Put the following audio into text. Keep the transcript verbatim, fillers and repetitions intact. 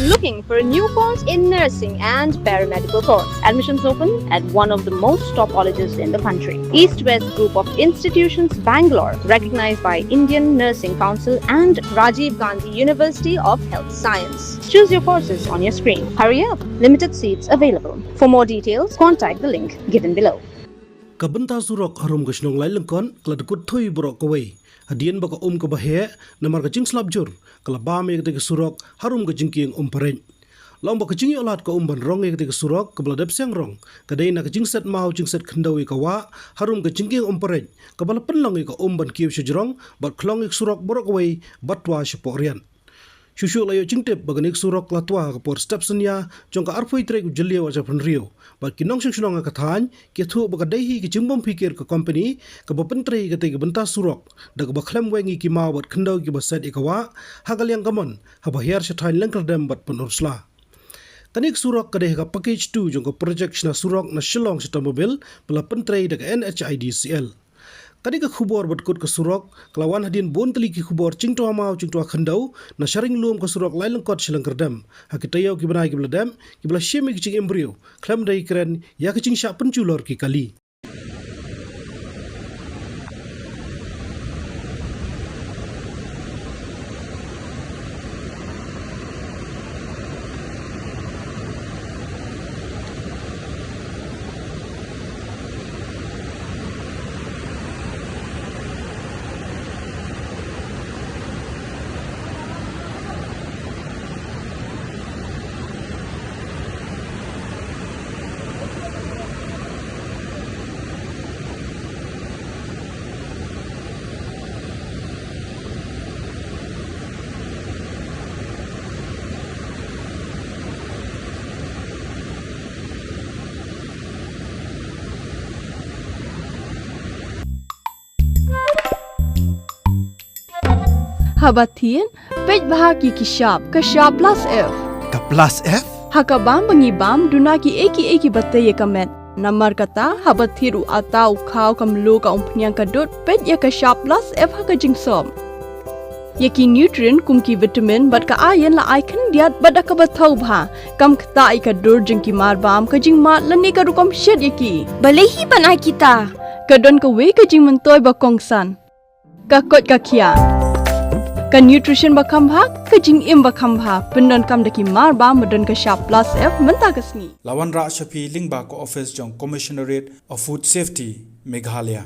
Looking for a new course in nursing and paramedical course? Admissions open at one of the most top colleges in the country. East West Group of Institutions, Bangalore, recognized by Indian Nursing Council and Rajiv Gandhi University of Health Science. Choose your courses on your screen. Hurry up, limited seats available. For more details, contact the link given below. Ka bynta surok harum ka shnong Lailyngkot ka la dkut thui baroh kawei hadien ba ka um kaba heh namar ka jingslap jur ka la bam ïa katei ka surok harum ka jingkieng Umpareit. La ong ba ka jingïoh lad ka um ban rong ïa katei ka surok kaba la dep seng rong ka dei na ka jingset maw jingset khyndew ïa ka wah harum ka jingkieng Umpareit kaba la pynlong ïa ka um ban kiew sha jrong bad khlong ïa ka surok baroh kawei bad twa shapoh riat. Shuh shuh la ïoh jingtip ba kane ka surok la twa ha ka por step synñia jong ka arphew tarik u Jylliew arhajar arphew hynriew bad ki nongshong shnong ha ka thaiñ ki ïathuh ba ka dei hi ka jingbym phikir ka kompani kaba pyntrei ïa katei ka bynta surok da kaba khlem weng ïa ki maw bad khyndew kiba set ïa ka wah ha ka liang kamon haba hiar sha thaiñ Lyngkyrdem bad Pynursla. Kane ka surok ka dei ha ka package two jong ka projek shna surok na Shillong sha Dombivli ba la pyntrei da ka N H I D C L. Kane ka khubor ba dkut ka surok ka la wan hadien bun tylli ki khubor jingtwa maw jingtwa khyndew na sharing lum ka surok Lailyngkot sha Lyngkyrdem ha ki taïew ki bnai kiba la dep kiba la shim ïa ki jingim briew khlem da kren ïa ka jingshah pynjulor ki kali. Haba thied, peit bha ki ki shap, ka shap plus F. Ka plus F? Ha ka bam ba ngi bam, duna ki ei ki ei kiba tei ïa ka met. Namar kata, haba thied u atta, u khaw, ka mluh, ka umphniang, ka dud, peit ïa ka shap plus F ha ka jingsop. Ïa ki nutrient kum ki vitamin bad ka iron la ai khyndiat bad da kaba thaw bha. Kam ktah ïa ka dur jong ki marbam, ka jingmad lane ka rukom shet ïa ki. Balei hi ban ai kita? Ka don kawei ka jingmyntoi ba kongsan. Ka koit ka khiah. Ka nutrition ba kham bha, ka jingim ba kham bha. Pyndonkam da ki marbam ba don ka shap plus F mynta ka sngi. La wanrah sha phi lyngba ka office jong Commissionerate of Food Safety, Meghalaya.